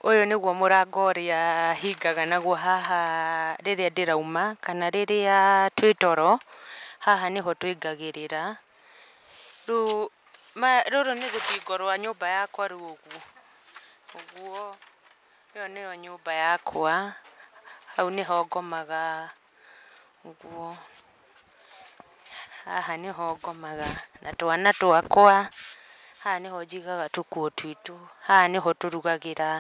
Ũyũ nĩguo mũrango ũrĩa hingaga naguo haha rĩrĩa ndĩrauma kana rĩrĩa twĩ toro, haha nĩho tũingagĩrĩra. Rĩu rũrũ nĩ rũthingo rwa nyũmba yakwa rĩu ũguo, ũguo, ĩyo nĩyo nyũmba yakwa, hau nĩho ngomaga, ũguo. Haha nĩho ngomaga na twana twakwa, haha nĩho njigaga tũkuo twitũ, haha nĩho tũrugagĩra.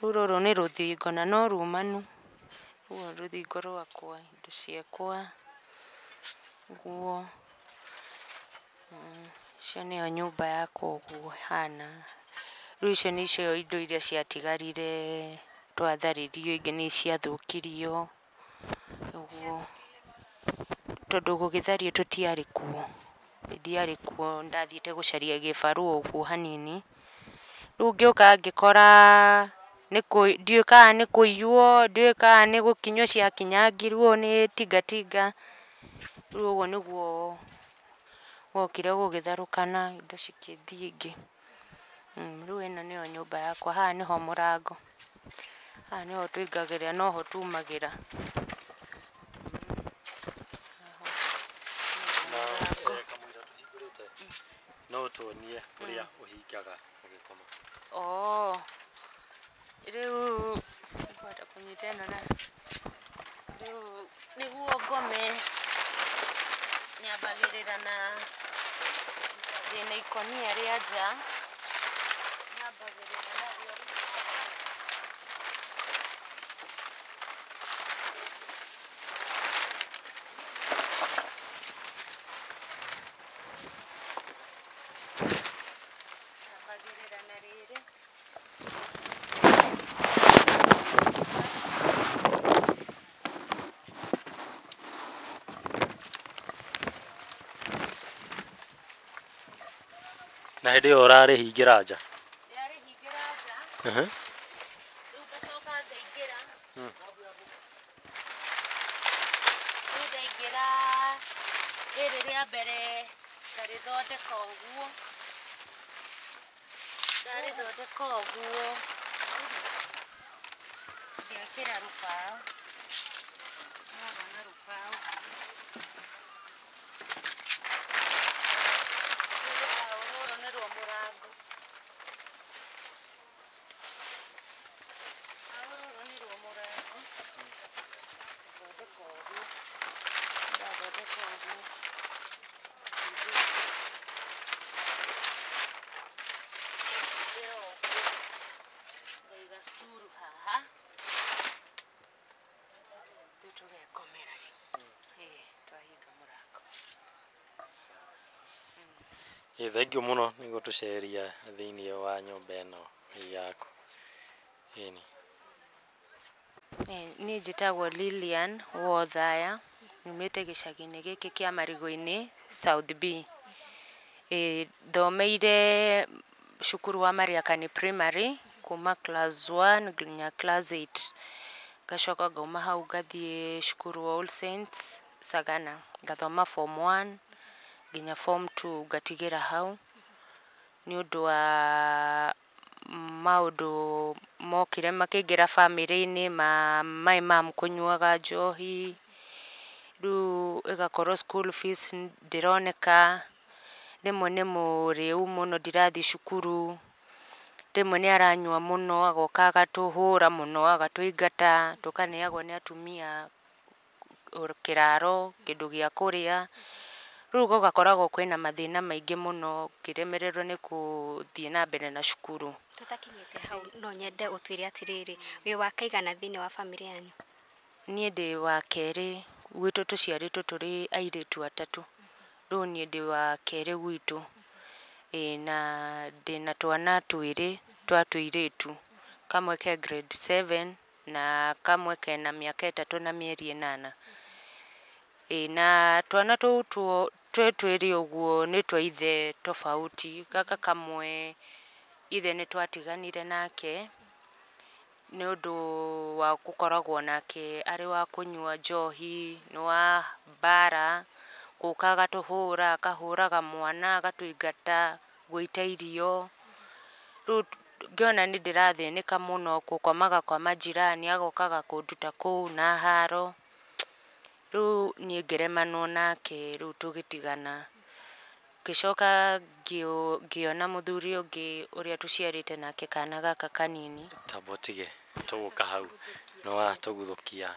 Rĩu rũrũ nĩ rũthingo na no rumanu, ũguo rũthingo rwakwa, indo ciakwa, ũguo. Icio nĩyo nyũmba yakwa ũguo ĩhana. Rĩu icio nĩcio indo iria ciatigarire twatharĩrio, ingĩ nĩciathũkirio, ũguo. Tondũ gũgĩthario tũtiarĩ kuo, ndiarĩ kuo ndathiĩte gũcaria gĩbarũa ũguo hanini. Rĩu ngĩũka ngĩkora ndiũĩ kana nĩ kũiywo, ndiũĩ kana nĩ gũkinywo ciakinyangirwo nĩ tingatinga. Rĩu ũguo nĩguo gwokire gũgĩtharũkana indo cigĩthiĩ ingĩ. Rĩu ĩno nĩyo nyũmba yakwa, haha nĩho mũrango, haha nĩho tũingagĩrĩra noho tumagĩra. Na kamũira tũhingũrĩte, no ũtuonie ũrĩa ũhingaga ũgĩkoma. Oo, rĩu ngwenda kũnyita ĩno na rĩu nĩguo ngome nyambagĩrĩra na ndĩna ikũnia rĩa nja, nyambagĩrĩra narĩo. Nyambagĩrĩra na rĩrĩ. Na hĩndĩ ĩyo ũrarĩhingĩra nja? Ndarĩhingĩra nja, rĩu ngacoka ngaingĩra. Rĩu ndaingĩra rĩrĩ rĩa mbere ngarĩthondeka ũguo, ndarĩthondeka ũguo ngekĩra rũbaũ, nĩwona rũbaũ. Rĩu rũbaũ rũrũ nĩruo mũrango. Rũbaũ rũrũ nĩruo mũrango. Ngathondeka ũguo, ndathondeka ũguo ngahingĩra ũguo, ngaiga stool haha, rĩu tũgekomera rĩu, ĩĩ twahinga mũrango. Ĩ thengiũ mũno nĩ gũtũceria thĩiniĩ wa nyũmba ĩno yaku. Ĩni. Niĩ njĩtagwo Lilian Wothaya, nyumĩte gĩcagi-inĩ gĩkĩ kĩa Marigũ-inĩ South B. Thomeire cukuru wa Mariakani Primary kuma class 1 nginya class 8. Ngacoka ngauma hau ngathiĩ cukuru wa All Saints Sagana, ngathoma form 1 nginya form 2 ngatigĩra hau nĩ ũndũ wa maũndũ mokire makĩingĩra bamĩrĩ-inĩ ma my mum kũnyuaga njohi, rĩu ĩgakorwo school fees ndĩroneka, rĩmwe nĩ mũrĩu mũno ndirathiĩ cukuru, rĩmwe nĩ aranyua mũno agoka agatũhũra mũno agatũingata, tũkaneagwo nĩ atumia kĩraro, kĩndũ gĩa kũrĩa. Rĩu gũgakoragwo kwĩna mathĩna maingĩ mũno ngĩremererwo nĩ gũthiĩ na mbere na cukuru. Tũtakinyĩte hau no nyende ũtwĩre atĩrĩrĩ, wĩ wa kaigana thĩinĩ wa bamĩrĩ yanyu? Niĩ ndĩ wa kerĩ, gwitũ tũciarĩtwo tũrĩ airĩtu atatũ, rĩu niĩ ndĩ wa kerĩ gwitũ. Ĩĩ na ndĩna twana twĩrĩ twa tũirĩtu, kamwe ke grade 7 na kamwe kena mĩaka 3 na mĩeri 8. Ĩĩ na twana tũu twĩ twĩrĩ ũguo nĩ twa ithe tofauti, gaka kamwe ithe nĩ twatiganire nake nĩ ũndũ wa gũkoragwo nake arĩ wa kũnyua njohi, nĩ wa mbara, gũka agatũhũra, akahũraga mwana, agatũingata, gũita irio. Rĩu Ngĩona nĩ ndĩrathĩnĩka mũno gũkomaga kwa majirani, agokaga kũnduta kũu na haro. Rĩu niĩ ngĩremanwo nake, rĩu tũgĩtigana. Ngĩcoka ngĩona mũthuri ũngĩ ũrĩa tũciarĩte nake kana gaka kanini. Tamba ũtige tũgũka hau nĩ watũguthũkia.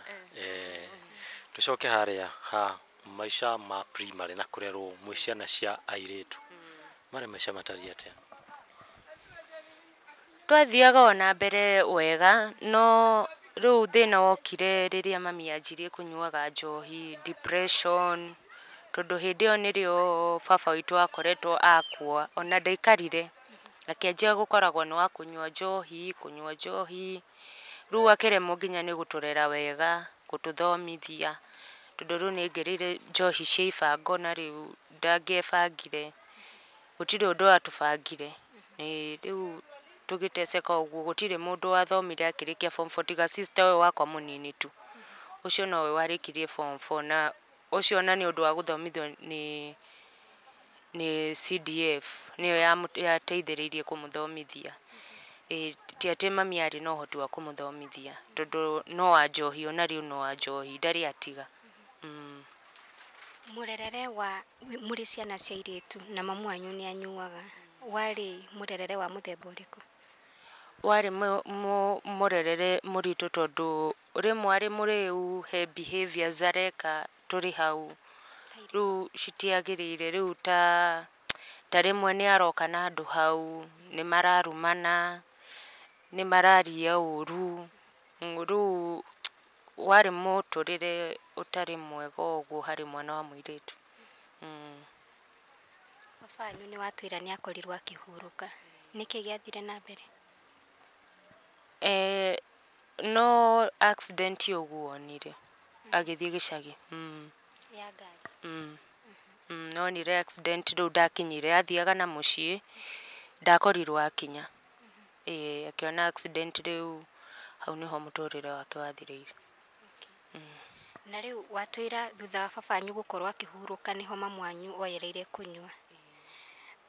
Tũcoke harĩa ha maica ma primary na kũrerwo mwĩ ciana cia airĩtu, marĩ maica matariĩ atĩa? Twathiaga o na mbere wega, no rĩu thĩna wokire rĩrĩa mami anjirie kũnyuaga njohi, depression, tondũ hĩndĩ ĩyo nĩrĩo baba witũ akoretwo akua, ona ndaikarire, akĩanjia gũkoragwo nĩ wa kũnyua njohi, kũnyua njohi, rĩu akĩremwo nginya nĩ gũtũrera wega, gũtũthomithia, tondũ rĩu nĩ aingĩrĩire njohi cia ibango na rĩu ndangĩebangire, gũtirĩ ũndũ atũbangire. Rĩu tũgĩteceka ũguo, gũtirĩ mũndũ wathomire akĩrĩkia form four tiga sister ũyũ wakwa mũnini tu, ũcio nowe warĩkirie form four, na ũcio ona nĩ ũndũ wa gũthomithio nĩ CDF, nĩyo yateithĩrĩirie kũmũthomithia. Ti atĩ mami arĩ na ũhoti wa kũmũthomithia, tondũ no wa njohi, ona rĩu no wa njohi, ndarĩ atiga. Mũrerere wa mũrĩ ciana cia airĩtu na mamu wanyu nĩ anyuaga, warĩ mũrerere wa mũthemba ũrĩkũ? Warĩ mũrerere mũritũ, tondũ rĩmwe arĩ mũrĩu, he behaviors areka tũrĩ hau rĩu citiagĩrĩire. Rĩu ta rĩmwe nĩ aroka na andũ hau nĩ mararumana, nĩ mararia ũru, rĩu warĩ mũtũrĩre ũtarĩ mwega ũguo harĩ mwana wa mũirĩtu. Baba wanyu nĩ watwĩra nĩ akorirwo akĩhurũka, nĩkĩ gĩathire na mbere? No accident ũguo onire agĩthiĩ gĩcagi. Ya ngari? Nonire accident, rĩu ndakinyire, athiaga na mũciĩ, ndakorirwo akinya. Ĩĩ, akĩona accident, rĩu hau nĩho mũtũrĩre wake wathirĩire. Na rĩu watwĩra thutha wa baba wanyu gũkorwo akĩhurũka nĩho mamu wanyu oyereire kũnyua.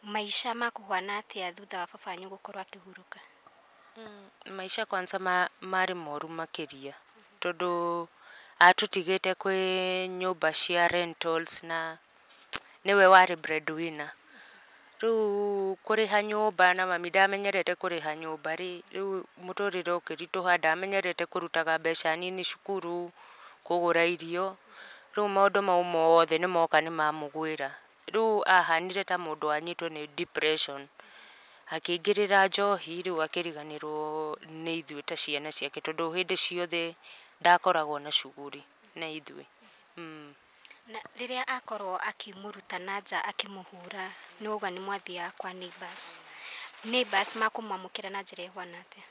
Maica makũhana atĩa thutha wa baba wanyu gũkorwo akĩhurũka? Maica kwanza marĩ moru makĩria, tondũ atũtigĩte kwĩ nyũmba cia rentals na nĩwe warĩ breadwinner. Rĩu kũrĩha nyũmba, na mami ndamenyerete kũrĩha nyũmba rĩ, rĩu mũtũrĩre ũkĩritũha, ndamenyerete kũrutaga mbeca nini cukuru, kũgũra irio, rĩu maũndũ mau mothe nĩ moka nĩ mamũgwĩra. Rĩu ahanire ta mũndũ wanyitwo nĩ depression, akĩingĩrĩra njohi, rĩu akĩriganĩrwo nĩ ithuĩ ta ciana ciake, tondũ hĩndĩ ciothe ndakoragwo na cuguri na ithuĩ. Na rĩrĩa akorwo akĩmũruta na nja akĩmũhũra, nĩ wauga nĩ mwathiaga kwa neighbors. Neighbors makũmwamũkĩra na njĩra ĩhuana atĩa?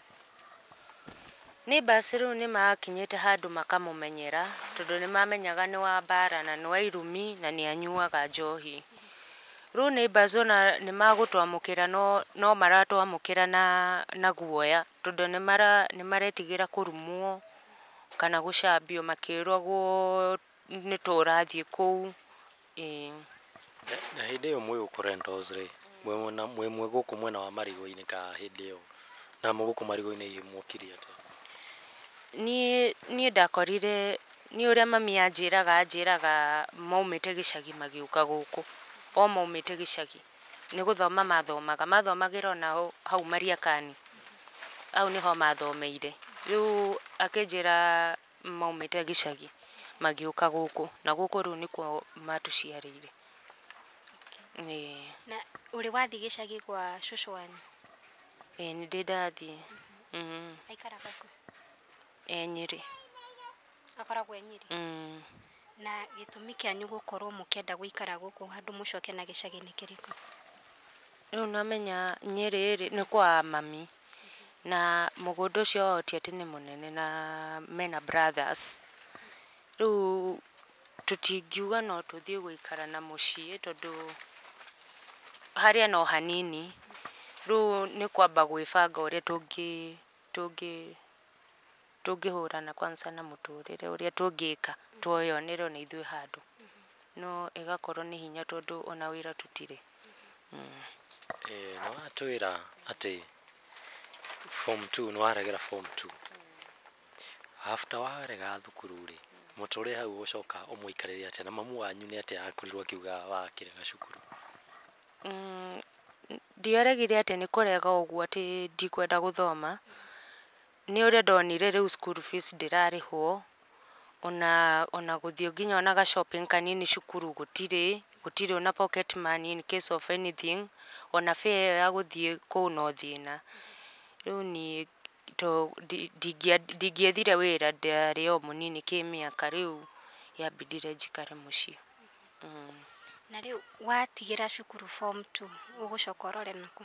Neighbors rĩu nĩ makinyĩte handũ makamũmenyera, tondũ nĩ mamenyaga nĩ wa mbara na nĩ wa irumi na nĩ anyuaga njohi. Rĩu neighbors ona nĩ magũtwamũkĩra, no maratwamũkĩra na guoya, tondũ nĩ maretigĩra kũrumwo kana gũcambio makĩragwo nĩ tũrathiĩ kũu. Ĩĩ. Na hĩndĩ ĩyo mwĩ gũkũ rentals rĩ, mwĩ gũkũ mwena wa marigũ-inĩ ka hĩndĩ ĩyo, na gũkũ marigũ-inĩ mwokire atĩa? Niĩ ndakorire niĩ ũrĩa mami anjĩraga maumĩte gĩcagi magĩũka gũkũ, o maumĩte gĩcagi nĩ gũthoma mathomaga, mathomagĩra ona hau Mariakani, hau nĩho mathomeire. Rĩu akĩnjĩra maumĩte gĩcagi magĩũka gũkũ, na gũkũ rĩu nĩkuo matũciarĩire. Ĩĩ. Na ũrĩ wathiĩ gĩcagi gwa cũcũ wanyu? Ĩĩ, nĩ ndĩ ndathiĩ. Aikaraga kũ? E Nyĩrĩ. Akoragwo e Nyĩrĩ? Na gĩtũmi kĩanyu gũkorwo mũkĩenda gũikara gũkũ handũ mũcoke na gĩcagi nĩ kĩrĩkũ? Rĩu namenya Nyĩrĩ rĩ, nĩ kwa mami, na mũgũnda ũcio wao ti atĩ nĩ mũnene na mena brothers. Rĩu tũtingiuga no tũthiĩ gũikara na mũciĩ, tondũ harĩa no hanini. Rĩu nĩ kwamba gwĩbanga ũrĩa tũngĩhũrana kwanza na mũtũrĩre, ũrĩa tũngĩka tweyonere ona ithuĩ handũ. No ĩgakorwo nĩ hinya, tondũ ona wĩra tũtirĩ. Nĩ watwĩra atĩ Form 2 nĩ waregera form 2. After warega thukuru rĩ, mũtũrĩre hau ũgũcoka ũmũikarĩre atĩa, na mamu wanyu nĩ atĩa akorirwo akiuga wakĩrega cukuru? Ndiaregire atĩ nĩ kũrega ũguo atĩ ndikwenda gũthoma, nĩ ũrĩa ndonire rĩu school fees ndĩrarĩhwo, ona gũthiĩ nginya ona ga shopping kanini cukuru gũtirĩ, gũtirĩ ona pocket money in case of anything, ona fare ĩyo ya gũthiĩ kũu no thĩna. Rĩu niĩ to ndingĩethire wĩra, ndarĩ o mũnini kĩmĩaka, rĩu yambindire njikare mũciĩ. Na rĩu watigĩra cukuru form 2 ũgũcoka ũrore nakũ?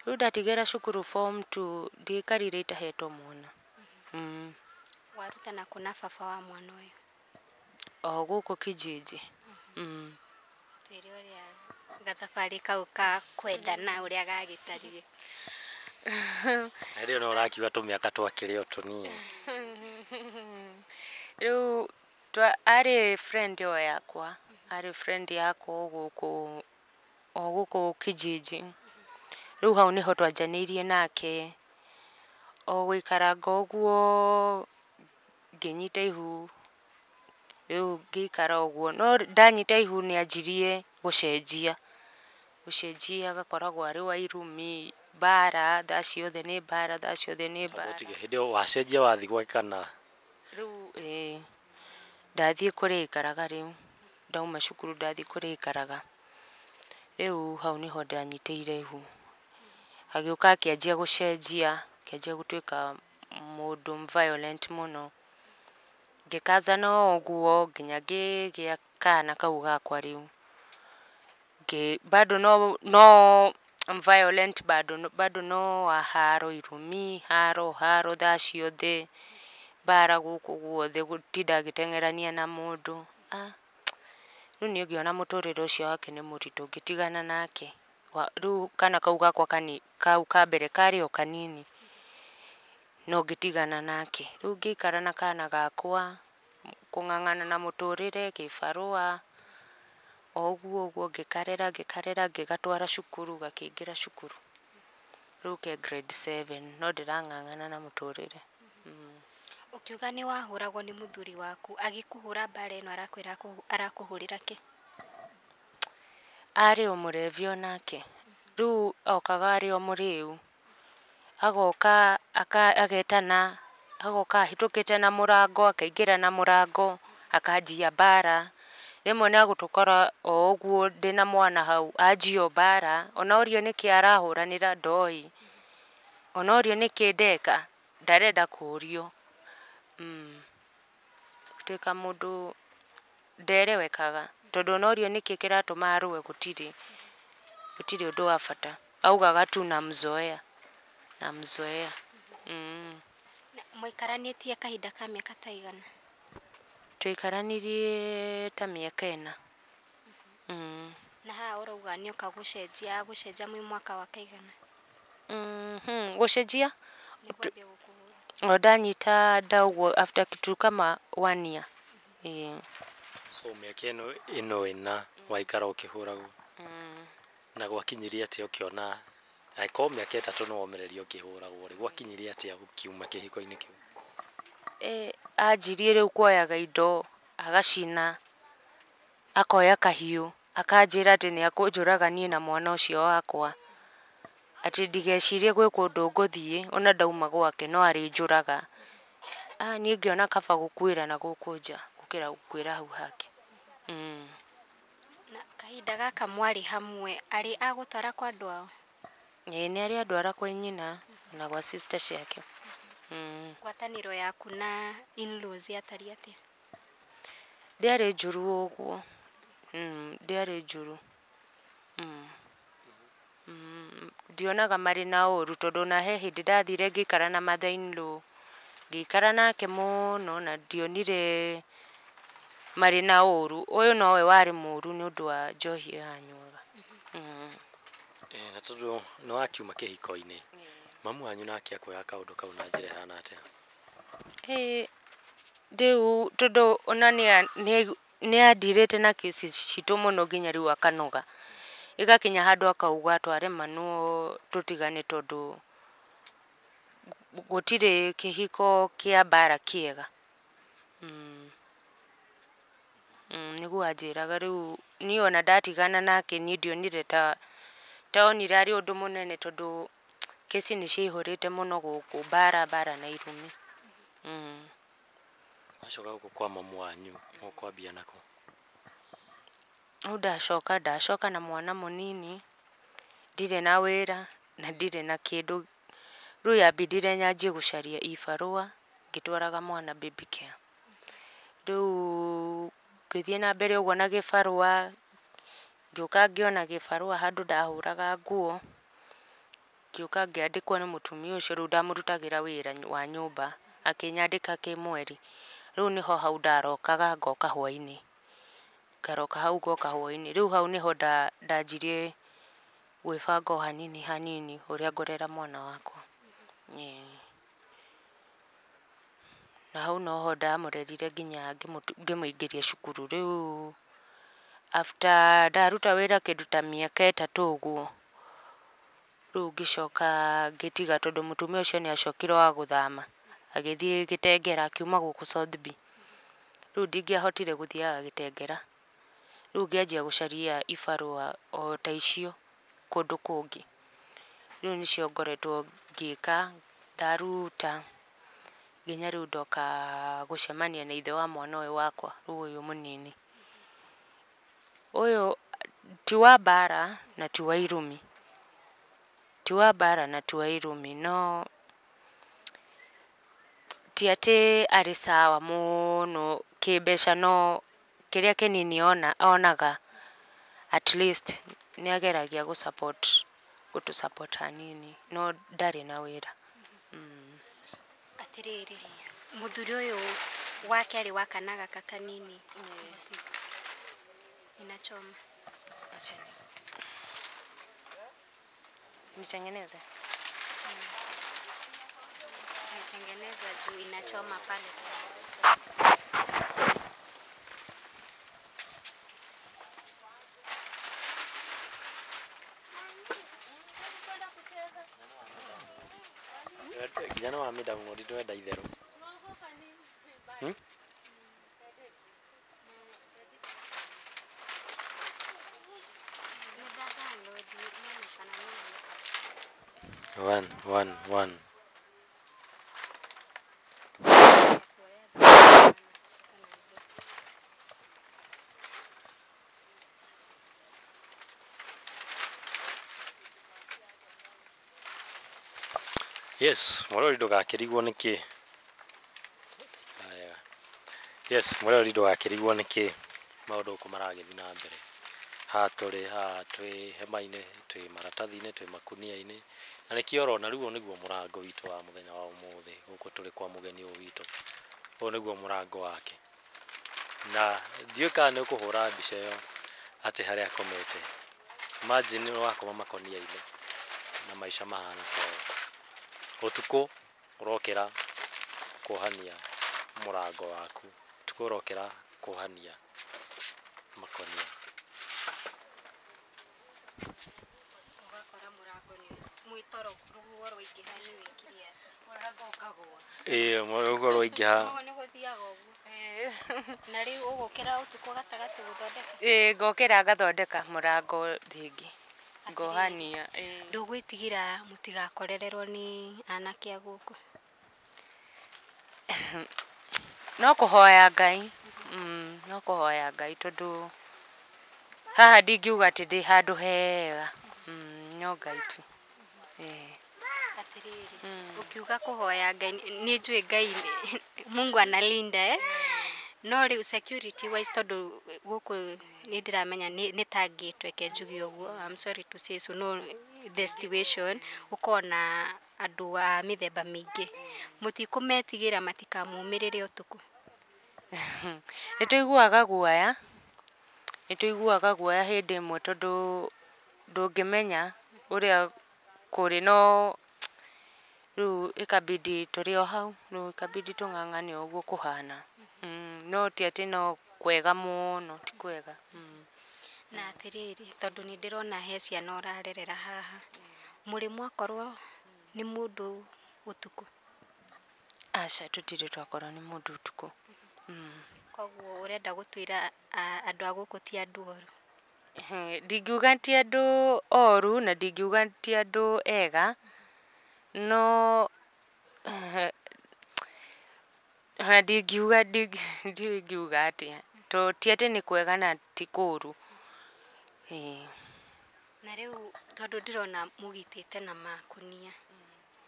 Rĩu ndatigĩra cukuru form 2 ndiaikarire itahetwo mwana. Waruta nakũ na baba wa mwana ũyũ? O gũkũ kijiji. Twĩre ũrĩa gathabarĩ kau ka kwendana ũrĩa gagĩtariĩ. Na rĩu no ũrakiuga tũmĩaka twakĩrĩ o tũnini. Rĩu arĩ friend o yakwa, arĩ friend yakwa o gũkũ kijiji. Rĩu hau nĩho twanjanĩirie nake, o gũikaranga ũguo ngĩnyita ihu, rĩu ngĩikara ũguo, no ndanyita ihu nĩ anjirie gũcenjia, gũcenjia agakoragwo arĩ wa irumi, mbara, thaa ciothe nĩ mbara, thaa ciothe nĩ mbara. Ũtige hĩndĩ ĩyo wacenjia wathiĩ gwake kana? Rĩu ĩĩ ndathiĩ kũrĩa aikaraga rĩu, ndauma cukuru ndathiĩ kũrĩa aikaraga. Rĩu hau nĩho ndanyitĩire ihu. Agĩũka akĩanjia gũcenjia, akĩanjia gũtuĩka mũndũ violent mũno. Ngĩkazana o ũguo nginya ngĩgĩa kana kau gakwa rĩu. Bado no violent, bado no wa haro, irumi, haro haro thaa ciothe, mbara gũkũ guothe, gũtinda agĩteng'erania na mũndũ. Rĩu niĩ ngĩona mũtũrĩre ũcio wake nĩ mũritũ, ngĩtigana nake. Rĩu kana kau gakwa kau ka mbere karĩ o kanini, no ngĩtigana nake. Rĩu ngĩikara na kana gakwa, kũng'ang'ana na mũtũrĩre, kĩbarũa, o ũguo ũguo ngĩkarera ngĩkarera ngĩgatwara cukuru, gakĩingĩra cukuru. Rĩu ke grade 7, no ndĩrang'ang'ana na mũtũrĩre. Ũkiuga nĩ wahũragwo nĩ mũthuri waku, agĩkũhũra mbara ĩno arakwĩra arakũhũrĩra kĩ? Arĩ o mũrevi onake. Rĩu okaga arĩ o mũrĩu, agoka agetana, agoka ahĩtũkĩte na mũrango, akaingĩra na mũrango, akanjia mbara. Rĩmwe nĩ agũtũkora o ũguo ndĩna mwana hau, anjia o mbara, ona orio nĩkĩ arahũranĩra ndoĩ, ona orio nĩkĩ ndeka, ndarenda kũrio. Gũtuĩka mũndũ nderewekaga, tondũ ona orio nĩkĩ kĩratũma arũe gũtirĩ, gũtirĩ ũndũ wa bata. Augaga tu namzoea, namzoea. Mũikaranĩtie kahinda ka mĩaka ta igana? Twaikaranirie ta mĩaka 4. Na haha ũrauga nĩ oka gũcenjia, agũcenjia mwĩ mwaka wa kaigana? Gũcenjia? Nĩguo ambie gũkũhũra. O ndanyita nda ũguo after kitu kama 1 year. So mĩaka ĩno ĩna waikara ũkĩhũragwo? Na gwakinyirie atĩa ũkĩona, angĩkorwo mĩaka 3 nĩ womĩrĩria ũkĩhũragwo rĩ, gwakinyirie atĩa ũkiuma kĩhiko-inĩ kĩu? Anjirie rĩu kuoyaga indo, agacina, akoya kahiũ, akanjĩra atĩ nĩ akũnjũraga niĩ na mwana ũcio wakwa. Atĩ ndigecirie gwĩ kũndũ ngũthiĩ, ona ndauma gwake no arĩnjũraga. Niĩ ngĩona kaba gũkuĩra na gũkũ nja gũkĩra gũkuĩra hau hake. Na kahinda gaka mwarĩ hamwe, arĩ agũtwara kwa andũ ao? Ĩĩ nĩ arĩ andwara kwa nyina na gwa sister ciake. Ngwatanĩro yaku na in-laws yatariĩ atĩa? Ndĩarĩ njũru ũguo. Ndĩarĩ njũru. Ndionaga marĩ na ũru tondũ ona he hĩndĩ ndathire ngĩikara na mother in law, ngĩikara nake mũno na ndionire marĩ na ũru. Ũyũ nowe warĩ mũru nĩ ũndũ wa njohi ĩyo anyuaga. Na tondũ nĩ wakiuma kĩhiko-inĩ, mamu wanyu nake akuoya kaũndũ kau na njĩra ĩhana atĩa? Rĩu tondũ ona nĩ andirĩte na kesi citũ mũno nginya rĩu akanoga. Ĩgakinya handũ akauga twaremanwo tũtigane tondũ Gũtirĩ kĩhiko kĩa mbara kĩega. Nĩguo anjĩraga. Rĩu niĩ ona ndatigana nake, niĩ ndionire ta onire arĩ ũndũ mũnene, tondũ kĩci nĩ ciaihũrĩte mũno gũkũ, mbara mbara na irumi. Wacoka gũkũ kwa mamu wanyu mũkwambia nako? Rĩu ndacoka na mwana mũnini, ndirĩ na wĩra na ndirĩ na kĩndũ. Rĩu yambindire nyanjie gũcaria ibarũa ngĩtwaraga mwana baby care. Rĩu ngĩthiĩ na mbere ũguo na gĩbarũa, ngĩũka ngĩona gĩbarũa handũ ndahũraga nguo, ngĩũka ngĩandĩkwo nĩ mũtumia ũcio. Rĩu ndamũrutagĩra wĩra wa nyũmba, akĩnyandĩka kĩmweri. Rĩu nĩho hau ndarokaga ngoka hwainĩ, ngaroka hau ngoka hwainĩ. Rĩu hau nĩho ndanjirie gwĩbanga o hanini hanini ũrĩa ngũrera mwana wakwa. Na hau noho ndamũrerire nginya ngĩmũingĩria cukuru. Rĩu after ndaruta wĩra kĩndũ ta mĩaka 3 ũguo, rĩu ngĩcoka ngĩtiga, tondũ mũtumia ũcio nĩ acokire wa gũthama, agĩthiĩ Gĩtengera, akiuma gũkũ South B. Rĩu ndingĩahotire gũthiaga Gĩtengera. Rĩu ngĩanjia gũcaria ibarũa o ta icio kũndũ kũngĩ. Rĩu nĩcio ngoretwo ngĩka, ndaruta nginya rĩu ndoka gũcemania na ithe wa mwana ũyũ wakwa, rĩu ũyũ mũnini. Ũyũ ti wa mbara na ti wa irumi, ti wa mbara na ti wa irumi, no ti atĩ arĩ sawa mũno kĩmbeca, no kĩrĩa kĩnini onaga at least nĩ ageragia gũ support, gũtũ support hanini, no ndarĩ na wĩra. Atĩrĩrĩ, mũthuri ũyũ wa kerĩ wa kana gaka kanini inachoma. Acha nitengeneze. Nitengeneza juu inachoma pale. Nginya nĩ wamĩnda mũno, ndĩrenda itherũ. One, one, one. Yes, mũrori ndũgakĩrigwo nĩkĩ. Yes, mũrori ndũgakĩrigwo nĩkĩ maũndũ gũkũ maragĩthiĩ na mbere. Haha tũrĩ haha twĩ hema-inĩ, twĩ maratathi-inĩ, twĩ makunia-inĩ, na nĩkĩo ũrona rĩu ũyũ nĩguo mũrango witũ wa mũthenya wa ũmũthĩ, gũkũ tũrĩ kwa mũgeni ũyũ witũ. Ũyũ nĩguo mũrango wake. Na ndiũĩ kana nĩ ũkũhũra mbica ĩyo atĩ harĩa akomete. Imagine ũrakoma makonia-inĩ na maica mahana ta ũũ. Ũtukũ ũrokĩra kuohania mũrango waku, ũtukũ ũrokĩra kuohania makonia. Ũgakora mũrango nĩ mwĩtoro, rũhuho rwaingĩha nĩ wĩkire atĩa? Mũrango ũkagũa. Ĩĩ, rũhuho rwaingĩha. Ũguo nĩ gũthiaga ũguo. Na rĩu ũgũkĩra ũtukũ gatagatĩ gũthondeka? Ĩĩ, ngokĩra ngathondeka mũrango rĩngĩ, ngohania. Ndũgwĩtigĩra mũtigakorererwo nĩ anake a gũkũ? No kũhoya Ngai, no kũhoya Ngai, tondũ haha ndingiuga atĩ ndĩ handũ hega, no Ngai tu. Atĩrĩrĩ, ũkiuga kũhoya Ngai, nĩ njũĩ Ngai Mungu analinda, eh? No rĩu security wise, tondũ gũkũ nĩ ndĩramenya nĩ tangĩtwo, reke njuge ũguo, I'm sorry to say so, no the situation gũkoragwo na andũ a mĩthemba mĩingĩ, mũtikũmetigĩra matikamumĩrĩre ũtukũ? Nĩ tũiguaga guoya, nĩ tũiguaga guoya hĩndĩ ĩmwe, tondũ ndũngĩmenya ũrĩa kũrĩ, no rĩu ĩkabidi tũrĩ o hau, rĩu ĩkabidi tũng'ang'ane o ũguo kũhana. No ti atĩ no kwega mũno, ti kwega. Na atĩrĩrĩ, tondũ nĩ ndĩrona he ciana ũrarerera haha, mũrĩ mwakorwo nĩ mũndũ ũtukũ? Aca, tũtirĩ twakorwo nĩ mũndũ ũtukũ. Koguo ũrenda gũtwĩra andũ a gũkũ ti andũ oru? Ndingiuga ti andũ oru na ndingiuga ti andũ ega, no ona ndingiuga ndiũĩ ingiuga atĩa, to ti atĩ nĩ kwega na ti kũru, ĩĩ. Na rĩu tondũ ndĩrona mũgitĩte na makũnia,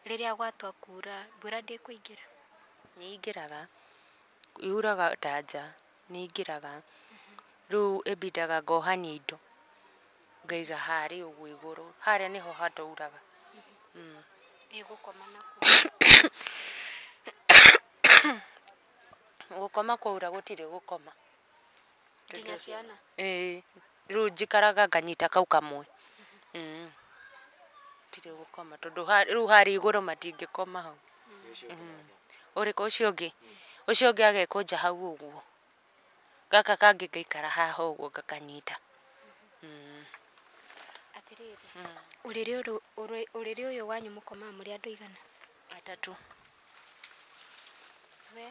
rĩrĩa gwatua kura mbura ndĩkũingĩra? Nĩ ingĩraga, yuraga ta nja, nĩ ingĩraga. Rĩu ĩbindaga ngohania indo, ngaiga harĩa ũguo igũrũ, harĩa nĩho hatauraga. Ĩ gũkoma nakuo? Gũkoma kwaura gũtirĩ gũkoma. Nginya ciana? Ĩĩ, rĩu njikaraga nganyita kau kamwe. Gũtirĩ gũkoma tondũ rĩu harĩa igũrũ matingĩkoma hau. Ũrĩkũ ũcio ũngĩ? Ũcio ũngĩ agekũnja hau ũguo. Gaka kangĩ ngaikara haha ũguo ngakanyita. Atĩrĩrĩ, ũrĩrĩ ũrũ ũrĩrĩ ũyũ wanyu mũkomaga mũrĩ andũ aigana? Atatũ. We?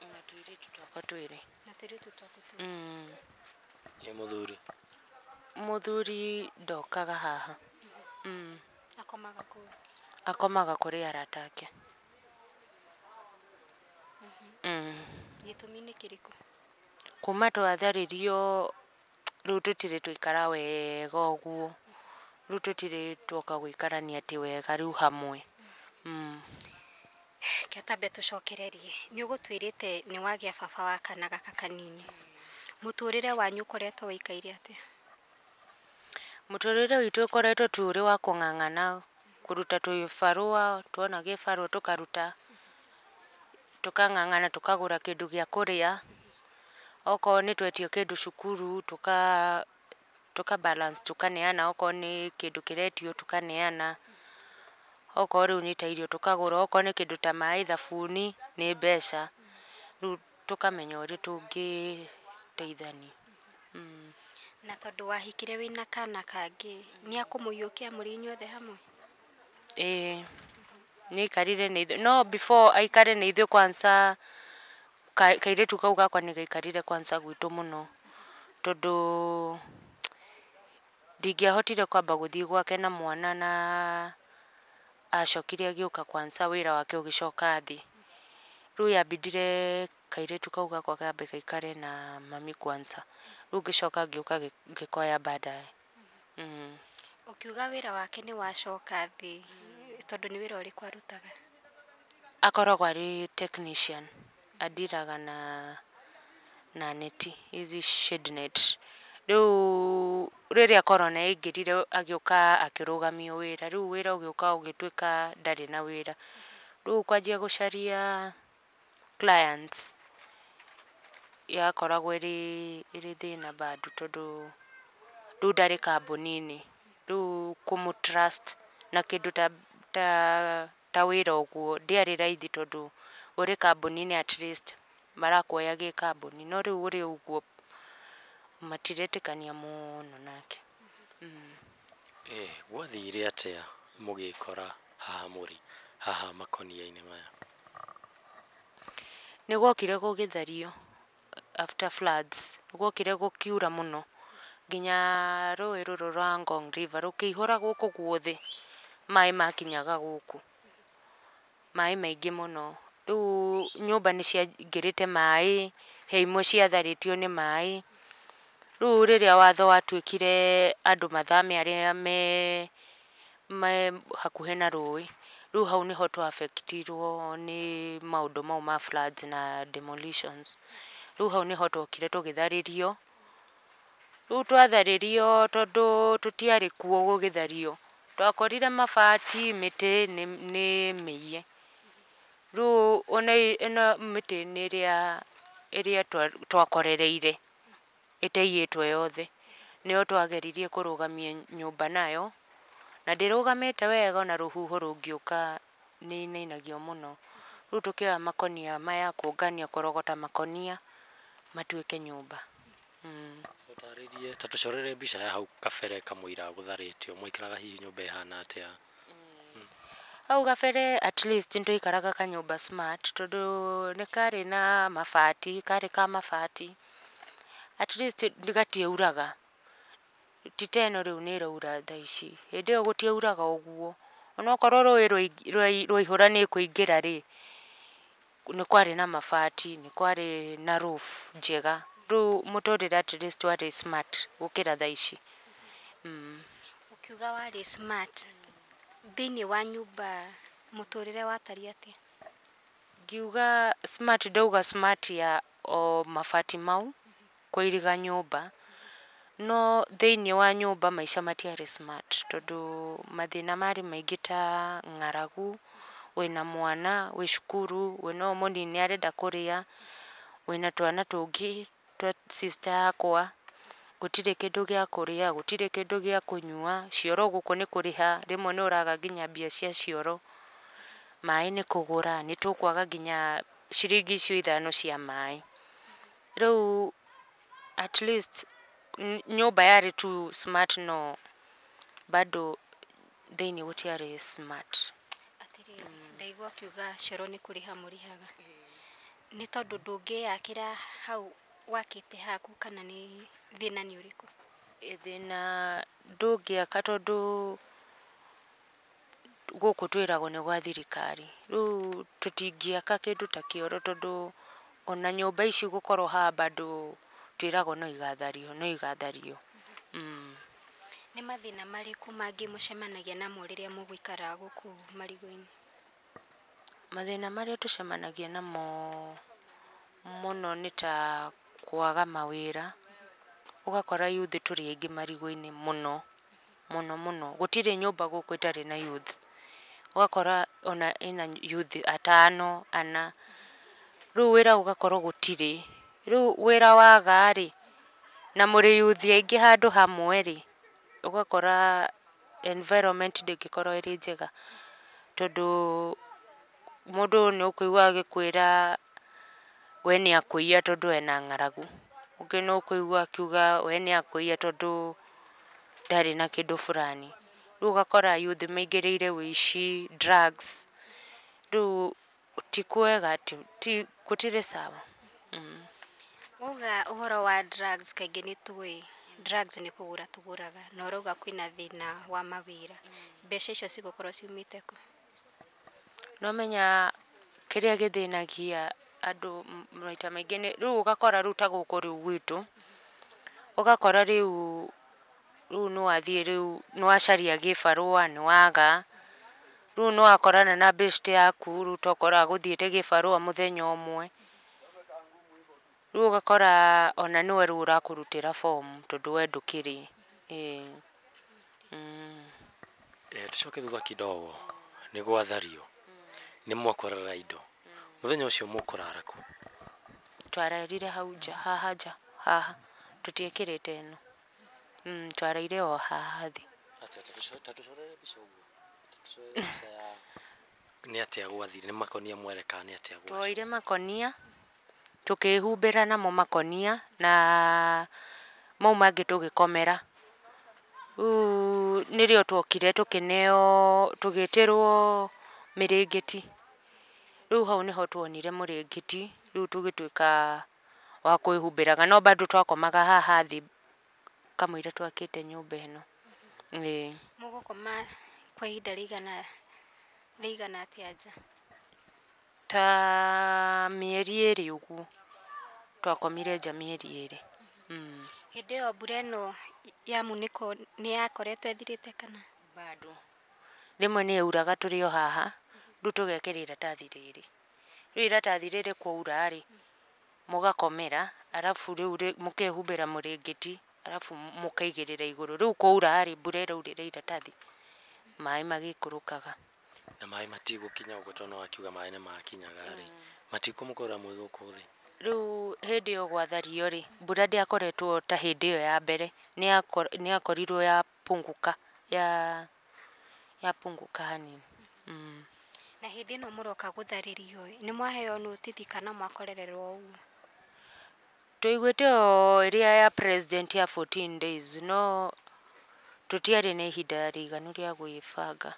Na tũirĩtu twakwa twĩrĩ. Na tũirĩtu twaku twĩrĩ. Ĩ mũthuri? Mũthuri ndokaga haha. Akomaga kũ? Akomaga kũrĩ arata ake. Gĩtũmi nĩ kĩrĩkũ? Kuma twatharirio rĩu tũtirĩ twaikara wega ũguo. Rĩu tũtirĩ tuoka gũikarania atĩ wega rĩu hamwe. Reke twambe tũcokererie. Nĩ ũgũtwĩrĩte nĩ wagĩa baba wa kana gaka kanini. Mũtũrĩre wanyu ũkoretwo wĩikaire atĩa? Mũtũrĩre witũ ũkoretwo tu ũrĩ wa kũng'ang'ana, kũruta tũbarũa, tuona gĩbarũa tũkaruta, tũkang'ang'ana tũkagũra kĩndũ gĩa kũrĩa. Okorwo nĩ twetio kĩndũ cukuru tũka balance tũkaneana, okorwo nĩ kĩndũ kĩretio tũkaneana. Okorwo rĩu nĩ ta irio tũkagũra, okorwo nĩ kĩndũ ta maĩ, thabuni nĩ mbeca. Rĩu tũkamenya ũrĩa tũngĩteithania. Na tondũ wahikire wĩna kana kangĩ, nĩ akũmũiyũkia mũrĩ inyuothe hamwe? Ĩĩ, nĩ aikarire na ithuĩ, no before aikare na ithuĩ kwanza, kairĩtu kau gakwa nĩ gaikarire kwanza gwitũ mũno, tondũ ndingĩahotire kwamba gũthiĩ gwake na mwana na acokire agĩũka kwanza wĩra wake ũgĩcoka thĩ. Rĩu yambindire kairĩtu kau gakwa kambe gaikare na mami kwanza. Rĩu ngĩcoka ngĩũka ngĩkoya baadaye. Ũkiuga wĩra wake nĩ wacoka thĩ, tondũ nĩ wĩra ũrĩkũ arutaga? Akoragwo arĩ technician, andiraga na neti ici shade net. Rĩu rĩrĩa corona yaingĩrire agĩũka akĩrũgamio wĩra, rĩu wĩra ũgĩũka ũgĩtuĩka ndarĩ na wĩra. Rĩu kwanjia gũcaria clients yakoragwo ĩrĩ thĩna bado tondũ rĩu ndarĩ kambuni-inĩ. Rĩu kũmũ trust na kĩndũ ta wĩra ũguo ndĩarĩ raithi tondũ ũrĩ kambuni-inĩ at least marakuoya gĩ kambuni, no rĩu ũrĩ ũguo matiretĩkania mũno nake. Ĩ gwathire atĩa mũgĩkora haha mũrĩ haha makonia-inĩ maya? Nĩ gwokire gũgĩthario after floods, gwokire gũkiura mũno nginya rũĩ rũrũ rwa Ngong River rũkĩihũra gũkũ guothe, maĩ makinyaga gũkũ, maĩ maingĩ mũno. Rĩu nyũmba nĩ ciaingĩrĩte maĩ, he imwe ciatharĩtio nĩ maĩ. Rĩu rĩrĩa watho watuĩkire andũ mathame arĩa me hakuhĩ na rũĩ, rĩu hau nĩho twa affect irwo nĩ maũndũ mau ma floods na demolitions. Rĩu hau nĩho twokire tũgĩtharĩrio. Rĩu twatharĩrio tondũ tũtiarĩ kuo gũgĩthario, twakorire mabati, mĩtĩ nĩ mĩiye. Rĩu ona ĩno mĩtĩ nĩ ĩrĩa twakorereire ĩtaiyĩtwo yothe, nĩyo twageririe kũrũgamia nyũmba nayo, na ndĩrũgamĩte wega ona rũhuho rũngĩũka nĩ ĩinainagio mũno. Rĩu tũkĩoya makonia maya kũngania kũrogota makonia matuĩke nyũmba. Ũtarĩrie, ta tũcorere mbica ya hau kabere kamũira gũtharĩtio, mwaikaraga hihi nyũmba ĩhana atĩa? Hau gabere at least nĩtwaikaraga kanyũmba smart tondũ nĩ karĩ na mabati, karĩ ka mabati, at least gatiauraga, ti ta ĩno rĩu nĩ ĩraura thaa ici, hĩndĩ ĩyo gũtiauraga ũguo, onokorwo rũĩ rwaihũra nĩ ĩkũingĩra rĩ, nĩ kwarĩ na mabati, nĩ kwarĩ na roof njega, rĩu mũtũrĩre at least warĩ smart gũkĩra thaa ici. Ũkiuga warĩ smart, thĩiniĩ wa nyũmba mũtũrĩre watariĩ atĩa? Ngiuga smart ndauga smart ya o mabati mau kũiriga nyũmba, no thĩiniĩ wa nyũmba maica matiarĩ smart tondũ mathĩna marĩ maingĩ ta ng'aragu, wĩna mwana wĩ cukuru, wĩna ũyũ mũnini arenda kũrĩa, wĩna twana tũngĩ twa sister yakwa, gũtirĩ kĩndũ gĩa kũrĩa, gũtirĩ kĩndũ gĩa kũnyua, cioro gũkũ nĩ kũrĩha, rĩmwe nĩ ũraga nginya mbia cia cioro, maĩ nĩ kũgũra, nĩ tũkwaga nginya ciringi icio ithano cia maĩ. Rĩu at least nyũmba yarĩ tu smart no bado thĩiniĩ gũtiarĩ smart. Atĩrĩrĩ, ndaigua ũkiuga cioro nĩ kũrĩha mũrĩhaga, nĩ tondũ ndũngĩyakĩra hau wakĩte haku kana nĩ thĩna nĩ ũrĩkũ? Thĩna ndũngĩaka tondũ gũkũ twĩragwo nĩ gwa thirikari, rĩu tũtingĩaka kĩndũ ta kĩoro tondũ ona nyũmba ici gũkorwo haha bado twĩragwo no igathario, no igathario. Nĩ mathĩna marĩkũ mangĩ mũcemanagia namo rĩrĩa mũgũikara gũkũ marigũ-inĩ? Mathĩna marĩa tũcemanagia namo mũno nĩ ta kwaga mawĩra, ũgakora youth tũrĩ aingĩ marigũ-inĩ mũno mũno mũno, gũtirĩ nyũmba gũkũ ĩtarĩ na youth, ũgakora ona ĩna youth atano ana, rĩu wĩra ũgakorwo gũtirĩ, rĩu wĩra waga rĩ, na mũrĩ youth aingĩ handũ hamwe rĩ, ũgakora environment ndĩngĩkorwo ĩrĩ njega, tondũ mũndũ nĩ ũkũigua agĩkwĩra we nĩ akũiya tondũ ena ng'aragu, ũngĩ nĩ ũkũigua akiuga we nĩ akũiya tondũ ndarĩ na kĩndũ fulani, rĩu ũgakora youth maingĩrĩire ũici, drugs, rĩu ti kwega, ti gũtirĩ sawa. Wauga ũhoro wa drugs kaingĩ nĩ tũĩ drugs nĩ kũgũra tũgũraga, na ũrauga kwĩna thĩna wa mawĩra, mbeca icio cigũkorwo ciumĩte kũ? No menya kĩrĩa gĩthĩnagia andũ maita maingĩ nĩ rĩu ũgakora rĩu ta gũkũ rĩu gwitũ, ũgakora rĩu rĩu nĩ wathiĩ rĩu nĩ wacaria gĩbarũa nĩ waga, rĩu nĩ wakorana na bĩshte yaku rĩu tokorwo agũthiĩte gĩbarũa mũthenya ũmwe, rĩu ũgakora ona nĩwe rĩu ũrakũrutĩra bomu tondũ we ndũkĩrĩ, ĩĩ. Tucoke thutha kidogo, nĩ gwathario, nĩ mwakorera indo, mũthenya ũcio mũkũrara kũ? Twararire hau nja, haha nja, haha, tũtiĩkĩrĩte ĩno, twaraire o haha thĩ. Ta tũcorere mbica ũguo, ta tũcorere mbica ya nĩ atĩa gwathire, nĩ makonia mwereka kana nĩ atĩa gwacokire? Twoire makonia, tũkĩhumbĩra namo makonia na mau mangĩ tũgĩkomera. Rĩu nĩrĩo twokire tũkĩneo, tũgĩtĩrwo mĩrĩngĩti, rĩu hau nĩho tuonire mũrĩngĩti, rĩu tũgĩtuĩka wa kwĩhumbĩraga, no bado twakomaga haha thĩ kamũira twakĩte nyũmba ĩno, ĩĩ. Mũgũkoma kwa ihinda rĩigana rĩigana atĩa nja? Ta mĩeri ĩrĩ ũguo, twakomire nja mĩeri ĩrĩ. Hĩndĩ ĩyo mbura ĩno ya munĩko nĩ yakoretwo ĩthirĩte kana? Bado rĩmwe nĩ yauraga tũrĩ o haha, rĩu tũgekĩra iratathi rĩrĩ, rĩu iratathi rĩrĩ kwaura rĩ, mũgakomera arabu rĩu mũkehumbĩra mũrĩngĩti arabu mũkaigĩrĩra igũrũ, rĩu kwaura rĩ, mbura ĩraurĩra iratathi, maĩ magĩikũrũkaga. Na maĩ matigũkinya ũguo tondũ nĩwakiuga maĩ nĩ makinyaga rĩ, matikũmũkora mwĩ gũkũ thĩ? Rĩu hĩndĩ ĩyo gwathario rĩ, mbura ndĩakoretwo ta hĩndĩ ĩyo ya mbere, nĩ yakorirwo yapunguka, yapunguka hanini. Na hĩndĩ ĩno mũroka gũtharĩrio ĩ, nĩ mwaheo notithi kana mwakorererwo o ũguo? Twaiguĩte o ĩrĩa ya president ya 14 days no tũtiarĩ na ihinda rĩiganu rĩa gwĩbanga.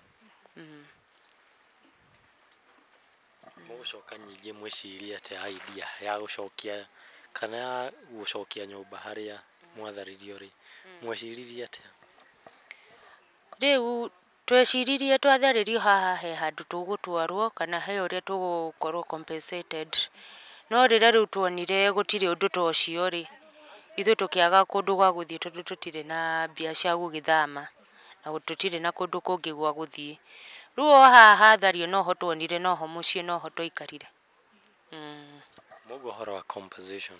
Mũgũcoka nyingĩ mwĩcirie atĩa idea ya gũcokia kana ya gũcokia nyũmba harĩa mwatharirio rĩ, mweciririe atĩa? Rĩu tweciririe twatharĩrio haha he handũ tũgũtwarwo kana he ũrĩa tũgũkorwo compensated. No rĩrĩa rĩu tuonire gũtirĩ ũndũ ta ũcio rĩ, ithuĩ tũkĩaga kũndũ gwa gũthiĩ tondũ tũtirĩ na mbia cia gũgĩthama na tũtirĩ na kũndũ kũngĩ gwa gũthiĩ. Rĩu o haha hathario noho tuonire noho mũciĩ noho twaikarire. Mũguo ũhoro wa compensation,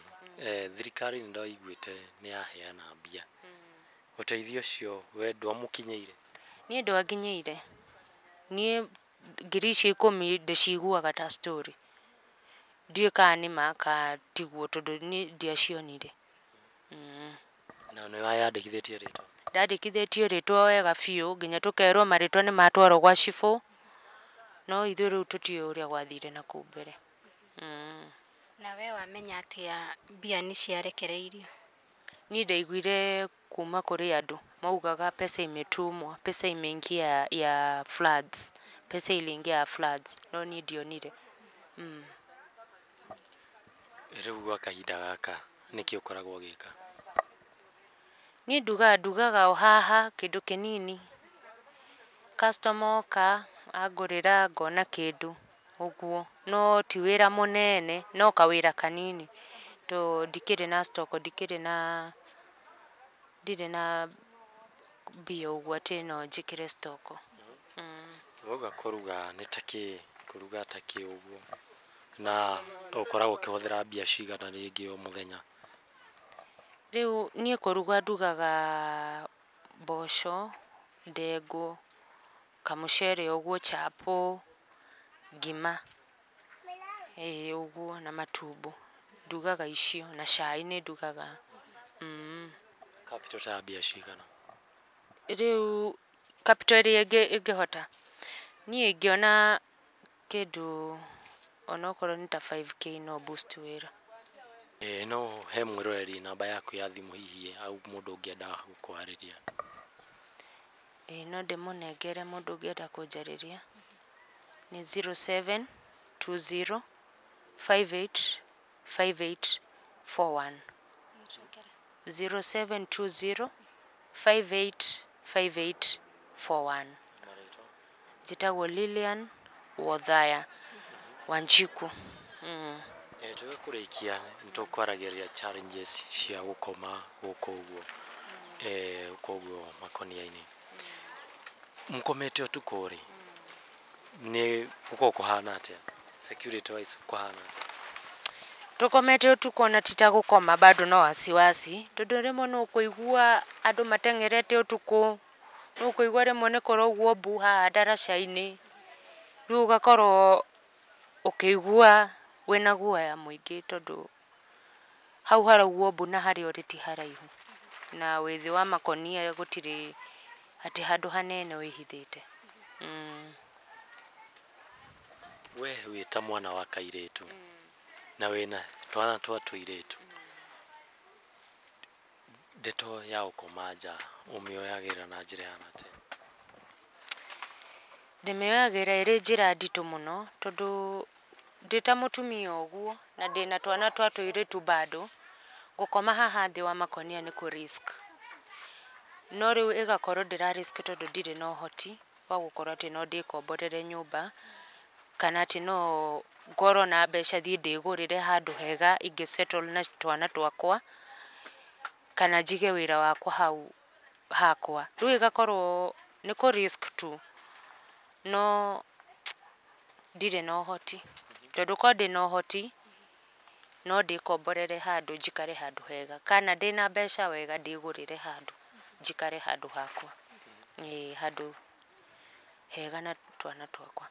thirikari nĩ ndaiguĩte nĩ yaheana mbia. Ũteithio ũcio we ndwamũkinyĩire? Niĩ ndwanginyĩire. Niĩ ngiri icio 10 ndĩciguaga ta story. Ndiũĩ kana nĩ ma kana tiguo tondũ niĩ ndiacionire. Na nĩ weyandĩkithĩtie rĩtwa? Ndandĩkithĩtio rĩtwa wega biũ nginya tũkerwo marĩtwa nĩ matwarwo gwa cibũ, no ithuĩ rĩu tũtiũĩ ũrĩa gwathire na kũu mbere. Na we wamenya atĩa mbia nĩ ciarekereirio? Niĩ ndaiguire kuma kũrĩ andũ maugaga pesa imetumwa, pesa imeingia ya floods, pesa iliingia ya floods, no niĩ ndionire. Rĩu gwa kahinda gaka nĩkĩ ũkoragwo ũgĩka? Niĩ ndugaga ndugaga o haha kĩndũ kĩnini, customer oka angũrĩra ngona kĩndũ ũguo, no ti wĩra mũnene no kawĩra kanini to ndikĩrĩ na stock, ndikĩrĩ na ndirĩ na mbia ũguo atĩ no njĩkĩre stock. Wauga kũruga nĩ ta kĩ, kũruga ta kĩ ũguo? Na ũkoragwo ũkĩhũthĩra mbia cigana rĩngĩ o mũthenya? Rĩu niĩ kũruga ndugaga mboco, ndengũ, kamũcere ũguo, chapo, ngima, ĩĩ ũguo na matumbĩ. Ndugaga icio na cai nĩ ndugaga. Capital ta mbia cigana? Rĩu capital ĩrĩa ĩngĩhota, niĩ ingĩona kĩndũ onokorwo nĩ ta 5K no boost wĩra. No he mwĩroreri namba yaku ya thimũ hihi au mũndũ ũngĩenda gũkwarĩria? Ĩĩ no ndĩmũnengere mũndũ ũngĩenda kũnjarĩria nĩ 0720 58 58 41. 0720 58 58 41. Njĩtagwo Lilian Wothaya Wanjiku. Tũgĩkũrĩkia nĩ tũkwaragĩrĩria challenges cia gũkoma gũkũ ũguo, gũkũ ũguo makonia-inĩ. Mũkomete ũtukũ rĩ, nĩ gũkoragwo kũhana atĩa? Security wise kũhana atĩa? Tũkomete ũtukũ ona ti ta gũkoma bado no wasiwasi tondũ rĩmwe nĩ ũkũigua andũ mateng'erete ũtukũ, nĩ ũkũigua rĩmwe nĩ kũraugwo mbu haha ndaraca-inĩ, rĩu ũgakorwo ũkĩigua wĩna guoya mũingĩ tondũ hau haraugwo mbu na harĩa ũrĩ ti haraihu, na wĩ thĩ wa makonia gũtirĩ atĩ handũ hanene wĩhithĩte. We wĩ ta mwana wa kairĩtu na wĩna twana twa tũirĩtu, ndeto ya gũkoma nja ũmĩoyagĩra na njĩra ĩhana atĩa? Ndĩmĩoyagĩra ĩrĩ njĩra nditũ mũno tondũ ndĩ ta mũtumia ũguo na ndĩna twana twa tũirĩtu bado, gũkoma haha thĩ wa makonia nĩ kũ risk. No rĩu ĩgakorwo ndĩra risk tondũ ndirĩ na ũhoti wa gũkorwo atĩ no ndĩkomborere nyũmba kana atĩ no ngorwo na mbeca thiĩ ndĩgũrĩre handũ hega ingĩ settle na twana twakwa kana njige wĩra wakwa hau hakwa. Rĩu ĩgakorwo nĩ kũ risk tu no ndirĩ na ũhoti tondũ korwo ndĩna ũhoti no ndĩkomborere handũ njikare handũ hega kana ndĩna mbeca wega ndĩgũrĩre handũ njikare handũ hakwa, ĩĩ handũ hega na twana twakwa.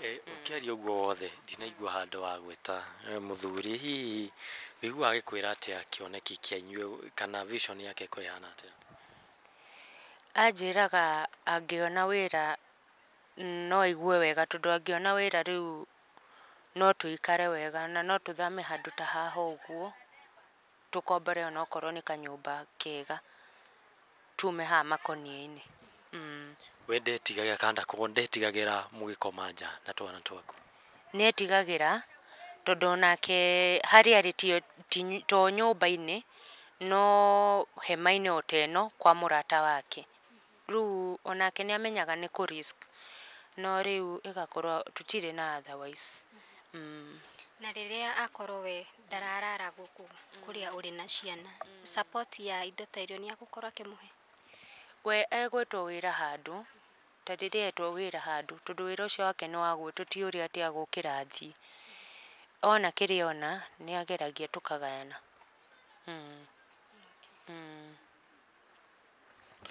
Ũkĩaria ũguo wothe ndinaigua handũ wagweta mũthuri, hihi wĩiguaga agĩkwĩra atĩa kĩoneki kĩa inyuĩ kana vision yake ĩkoragwo ĩhana atĩa? Anjĩraga angĩona wĩra no aigue wega tondũ angĩona wĩra rĩu no tũikare wega na no tũthame handũ ta haha ũguo, tũkombore onokorwo nĩ kanyũmba kega tume haha makonia-inĩ. We ndetigagĩra kana ndakoragwo ndetigagĩra mũgĩkoma nja na twana twaku? Nĩ etigagĩra tondũ onake harĩa arĩ to nyũmba-inĩ no hema-inĩ o ta ĩno kwa mũrata wake. Rĩu onake nĩ amenyaga nĩ kũ risk no rĩu ĩgakorwo tũtirĩ na otherwise. Na rĩrĩa akorwo we ndararara gũkũ kũrĩa ũrĩ na ciana, support ya indo ta irio nĩ agũkorwo akĩmũhe? We egwĩtwo wĩra handũ, ta rĩrĩa etwo wĩra handũ, tondũ wĩra ũcio wake nĩ wa gwĩtwo ti ũrĩa atĩ agũkĩra athiĩ. Ona kĩrĩa ona nĩ ageragia tũkagayana.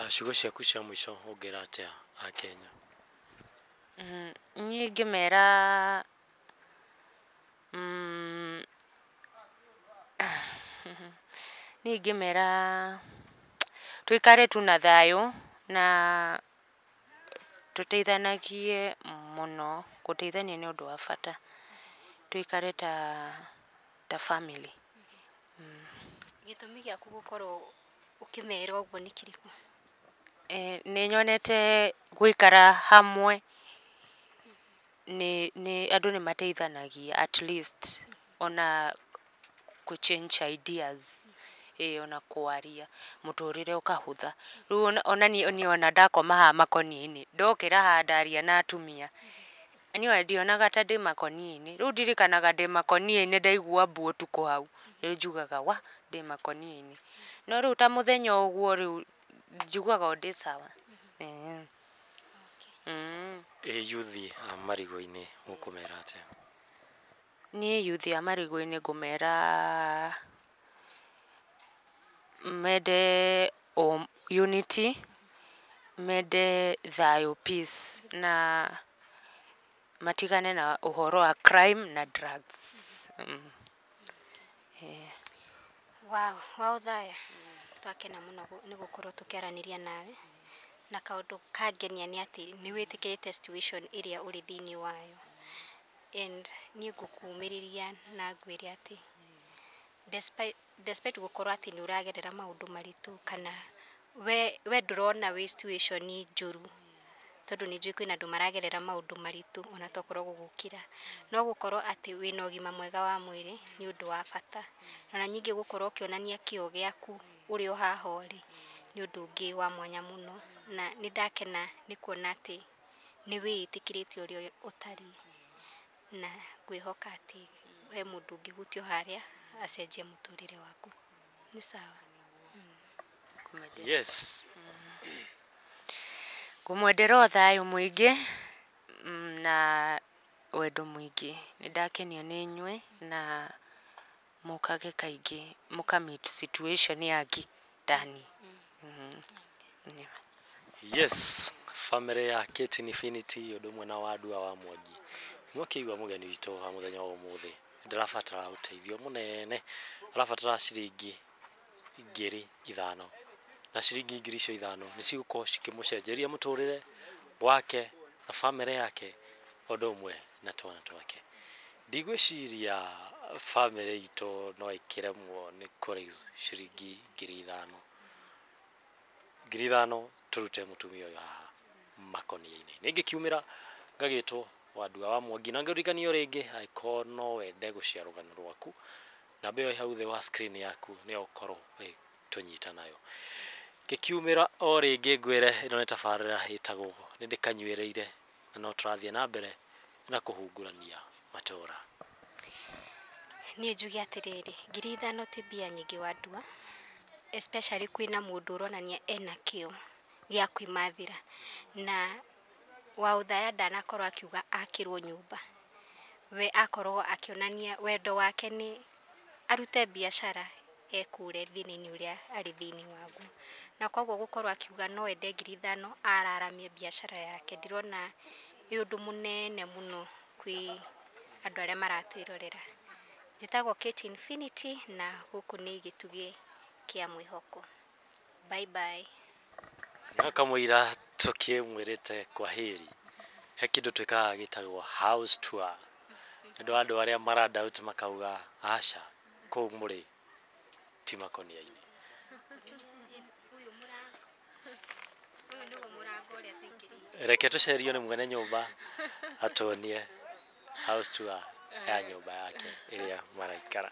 Ciugo ciaku cia mũico ũngĩra atĩa Akenya? Niĩ ingĩmera niĩ ingĩmera tũikare tu na thayũ na tũteithanagie mũno, gũteithania nĩ ũndũ wa bata. Tũikare ta family. Gĩtũmi gĩaku gũkorwo ũkĩmera ũguo nĩ kĩrĩkũ? Nĩ nyonete gũikara hamwe nĩ andũ nĩ mateithanagia at least ona kũ change ideas, ĩĩ ona kwaria mũtũrĩre ũkahũtha. Rĩu ona niĩ ona ndakoma haha makonia-inĩ, ndokĩra haha ndaria na atumia, niĩ ona ndionaga ta ndĩ makonia-inĩ. Rĩu ndirikanaga ndĩ makonia-inĩ ndaigua mbu ũtukũ hau, rĩu njugaga wa ndĩ makonia-inĩ. No rĩu ta mũthenya ũguo rĩu njiguaga o ndĩ sawa. Ĩ yuthi a marigũ-inĩ ũkũmera atĩa? Niĩ yuthi a marigũ-inĩ ngũmera mende unity, mende thayũ peace na matigane na ũhoro wa crime na drugs. Wow, Waũthaya, twakena mũno nĩ gũkorwo tũkĩaranĩria nawe, na kaũndũ kangenia nĩ atĩ nĩ wĩtĩkĩrĩte situation ĩrĩa ũrĩ thĩinĩ wayo, and niĩ ngũkũmĩrĩria na ngwĩre atĩ despite gũkorwo atĩ nĩ ũragerera maũndũ maritũ kana we ndũrona wĩ situation njũru, tondũ nĩ njũĩ kwĩna andũ maragerera maũndũ maritũ ona tokorwo gũgũkĩra, no gũkorwo atĩ wĩna ũgima mwega wa mwĩrĩ nĩ ũndũ wa bata, ona ningĩ gũkorwo ũkĩonania kĩo gĩaku ũrĩ o haha ũrĩ nĩ ũndũ ũngĩ wa mwanya mũno, na nĩ ndakena nĩ kuona atĩ nĩ wĩĩtĩkĩrĩte ũrĩa ũtariĩ, na ngwĩhoka atĩ he mũndũ ũngĩhutio harĩa acenjie mũtũrĩre waku. Nĩ sawa. Yes. Ngũmwendera o thayũ mũingĩ na wendo mũingĩ. Nĩ ndakenio nĩ inyuĩ na mũkage kaingĩ mũka meet situation ya angĩ tani. Yes, family ya Kate Infinity ũndũ ũmwe na Wandua wa Mwangi. Mwakĩigua mũgeni witũ wa mũthenya wa ũmũthĩ ndĩrabatara ũteithio mũnene, arabatara ciringi 5,000 na ciringi 5,000 nĩ cigũkorwo cikĩmũcenjeria mũtũrĩre wake na bamĩrĩ yake ũndũ ũmwe na twana twake. Ndigwĩciria bamĩrĩ itũ no ĩkĩremwo nĩ kũ raise ciringi 5,000. 5,000 tũrute mũtumia ũyũ haha makonia-inĩ. Nĩngĩkiumĩra ngagĩtwo Wandua wa Mwangi na ngĩririkanio rĩngĩ angĩkorwo no wende gũshare rũgano rwaku, namba ĩyo ĩ hau thĩ wa screen yaku nĩyo ũkorwo ũgĩtũnyita nayo. Ngĩkiumĩra o rĩngĩ ngwĩre ĩno nĩ tabarĩra ĩtagwo nĩ ndĩkanyuĩrĩire na no tũrathiĩ na mbere na kũhungurania matũra. Niĩ njuge atĩrĩrĩ, 5,000 ti mbia nyingĩ Wandua, especially kwĩna mũndũ ũronania ena kĩo gĩa kwĩmathĩra, na Waũthaya ndanakorwo akiuga akĩrwo nyũmba, we akorwo akĩonania wendo wake nĩ arute biacara ekũre thĩna-inĩ ũrĩa arĩ thĩinĩ waguo, na koguo gũkorwo akiuga no ende 5,000 araramie biacara yake, ndirona ĩ ũndũ mũnene mũno kwĩ andũ arĩa maratwĩrorera. Njĩtagwo Kate Infinity na gũkũ nĩ gĩtugĩ kĩa mwĩhoko. Bye bye. Kamũira tũkĩmwĩrĩte kwaheri, he kĩndũ twĩkaga gĩtagwo house tour. Nĩ ũndũ wa andũ arĩa mara doubt makauga aca kũu mũrĩ ti makonia-inĩ. Reke tũcerio nĩ mwene nyũmba atuonie House tour ya nyũmba yake ĩrĩa maraikara.